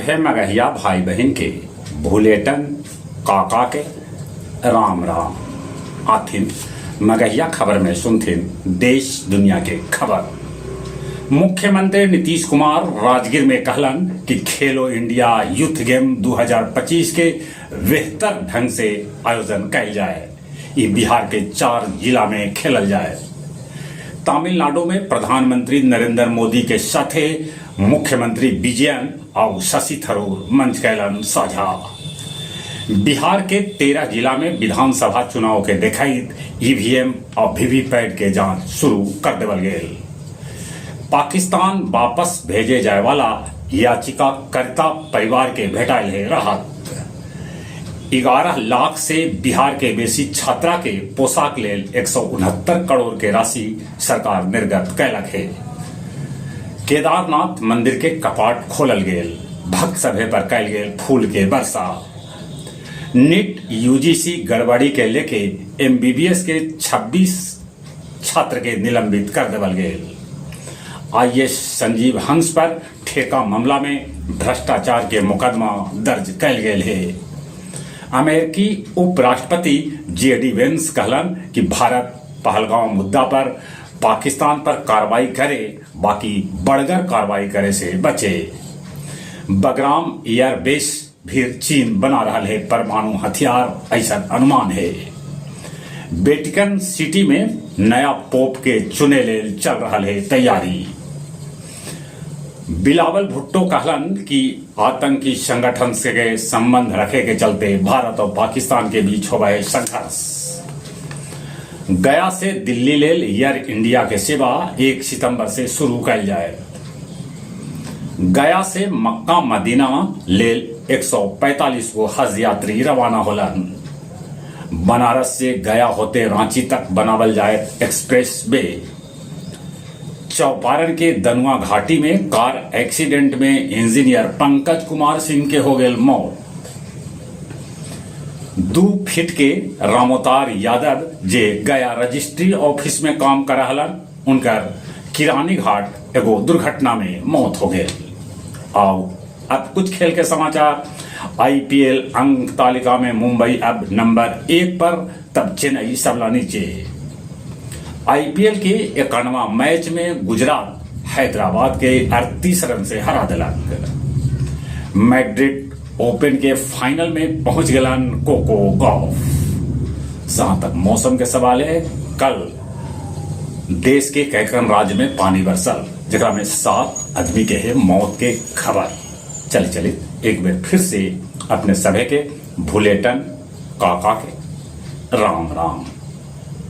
सभे मगहिया भाई बहिन के भुलेटन काका के राम राम। आथिन मगहिया खबर में सुनथिन देश दुनिया के खबर। मुख्यमंत्री नीतीश कुमार राजगीर में कहलन कि खेलो इंडिया यूथ गेम 2025 के बेहतर ढंग से आयोजन कैल जाए। ई बिहार के चार जिला में खेलल जाए। तमिलनाडु में प्रधानमंत्री नरेंद्र मोदी के साथे मुख्यमंत्री विजयन और शशि थरूर मंच कैलन साझा। बिहार के 13 जिला में विधानसभा चुनाव के देखैत ईवीएम और वीवीपैट के जांच शुरू कर देवल गेल। पाकिस्तान वापस भेजे जाए वाला याचिकाकर्ता परिवार के भेटाइल है राहत। 11 लाख से बिहार के बेसी छात्रा के पोशाक लेल 169 करोड़ के राशि सरकार निर्गत कैलक हे। केदारनाथ मंदिर के कपाट खोलल गेल, भक्त सभे पर कैल गेल फूल के वर्षा। नीट यूजीसी गड़बड़ी के लेके एमबीबीएस के 26 छात्र के निलंबित कर देवल गेल। आईएएस संजीव हंस पर ठेका मामला में भ्रष्टाचार के मुकदमा दर्ज कैल गेल हे। अमेरिकी उपराष्ट्रपति जेडी वेंस कहलन कि भारत पहलगांव मुद्दा पर पाकिस्तान पर कार्रवाई करे, बाकी बड़गर कार्रवाई करे से बचे। बगराम एयरबेस भी चीन बना रहा है परमाणु हथियार, ऐसा अनुमान है। वेटिकन सिटी में नया पोप के चुने लेल चल रहा है तैयारी। बिलावल भुट्टो कहलन कि आतंकी संगठन से के संबंध रखे के चलते भारत और पाकिस्तान के बीच हो गए संघर्ष। गया से दिल्ली लेल एयर इंडिया के सेवा 1 सितंबर से शुरू कैल जाए। गया से मक्का मदीना लेल 145 गो हज यात्री रवाना होलन। बनारस से गया होते रांची तक बनावल जाए एक्सप्रेस वे। चौपारण के दनुआ घाटी में कार एक्सीडेंट में इंजीनियर पंकज कुमार सिंह के हो गए मौत। 2 फीट के रामोतार यादव जे गया रजिस्ट्री ऑफिस में काम कर हलन, उनकर किरानी घाट एगो दुर्घटना में मौत हो गई। आओ अब कुछ खेल के समाचार। आईपीएल अंक तालिका में मुंबई अब नंबर 1 पर, तब चेन्नई सबला नीचे। आईपीएल के 91वां मैच में गुजरात हैदराबाद के 38 रन से हरा दिलक। मैड्रिड ओपन के फाइनल में पहुंच गलन कोको गॉफ। जहां तक मौसम के सवाल है, कल देश के कैकन राज्य में पानी बरसल, जकरा में 7 आदमी के है मौत के खबर। चले चले एक बार फिर से अपने सभे के भुलेटन काका के राम राम।